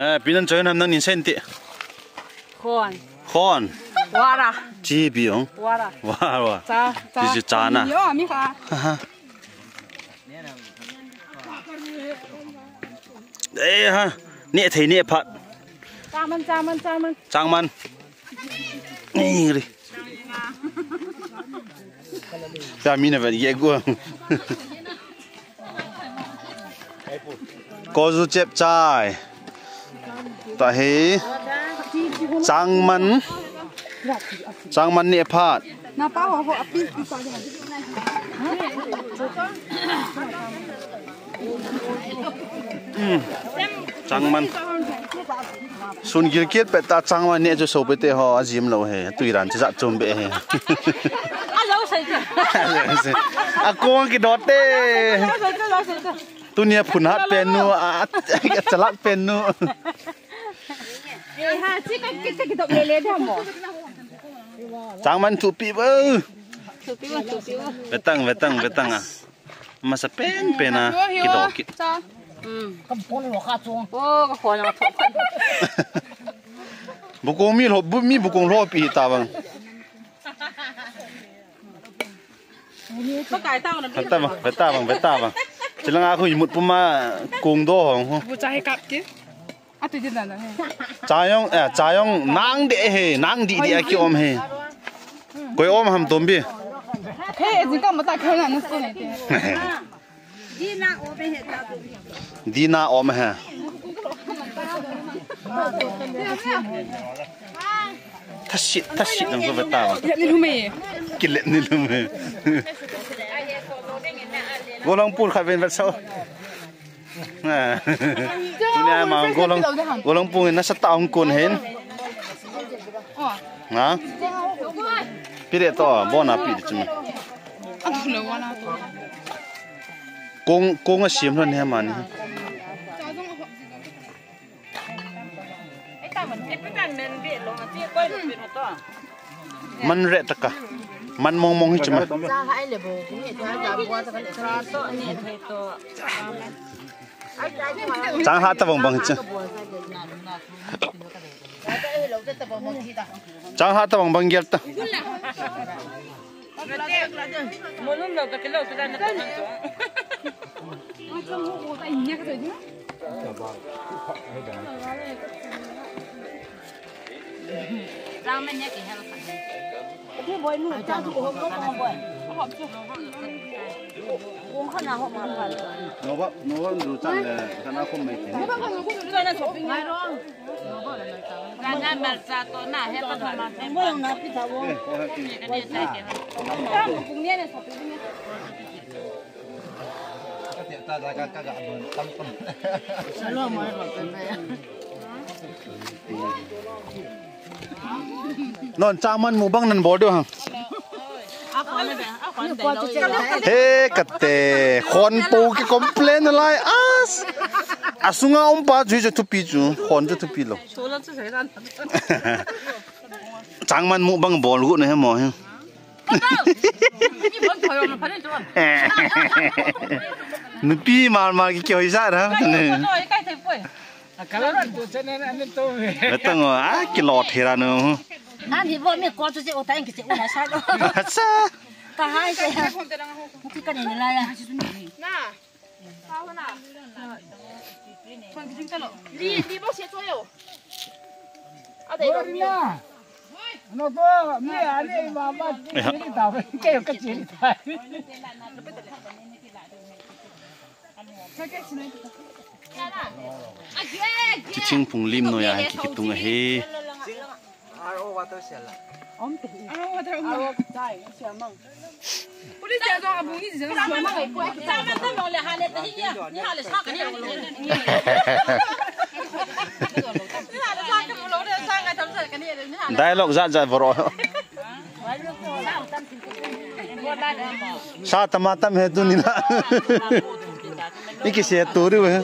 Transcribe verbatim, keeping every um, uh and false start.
Eh, pi nan choi nam nang nin sen ti. Khon. Khon. Wara. Chi pi ong. Wara. Wara. Cha, cha. Chi chi cha na. Yo, mi kha. Ha, ha. Eh, ha. Ne thei ne phat. Changman, changman, changman. Changman. Ni ri. Cha mi na vet ye gu. Ko ju chep chai. Ta he. Changman. Changman ne phat. Na pa ho ho api pi pa. Hmm. Changman. Sun gil kit pet ta changman ne chu so pete ho ajim lo he. Tui ran chu ja chum be he. A lo sai chu. A kong ki dot te. Lo sai chu, lo sai chu. Tunia phun hat pen nu, a, a, a chalak pen nu. Eh, ha, chi ka, ka, ka, ki dot le le da mo. Changman thupi bo. Thupi bo, thupi bo. Vetang, vetang, vetang a. Masa pen pen a, ki dot kit. Cha. Hmm. Ka phone lo kha chung. Oh, ka phone lo kha. Bukong mi lo, bu, mi bukong lo pi ta bang. Pakai tao na. Beta bang, beta bang, beta bang. Chilang a khu imut puma kong do hong ho. Bu cha he kap ke. A tu din na he. Chayong, eh, chayong nang de he, nang di di a ki om he. Koi om ham tom bi. He, jing ka mata khe na na so ne te. Dina om he ta tu. Dina om he. Thasit, thasit nang ko beta ba. Ni lu me. Kilet ni lu me. Golhang pur kha ven vet sao. Tunia ma golhang, golhang pung na sa taong kun hen. Ha? Pi de to, bona pi de chuma. Kong, kong a siam lon he mani. Man re taka. Man mong mong hi chuma. Chang ha ta bang bang hi chu. Chang ha ta bang bang gel ta. Non changman mukbang nan bol diu ham. He kate, khon po ki complain lai as. Asunga um pa chu chu thupi chu, khon chu thupi lo. Changman mukbang bol gu na he mo he. Nupi mal mal ki kyo isa ra. Betang a ki lot hera nu. Ani bo mi ko chu se o ta en ki se o na sa lo. Acha. Ka hai se. Ki ka ni la ya. Na. Sa ho na. Kon ki jing ta lo. Li, li bo se cho yo. A dei lo. No ko mi ani mama. Ni ta ke ka chi ta. Chuching phung lim noi a hi kitung ahi. Dialogue jat jat boro. Sa tama tam he tu ni na. Iki se tu ri he.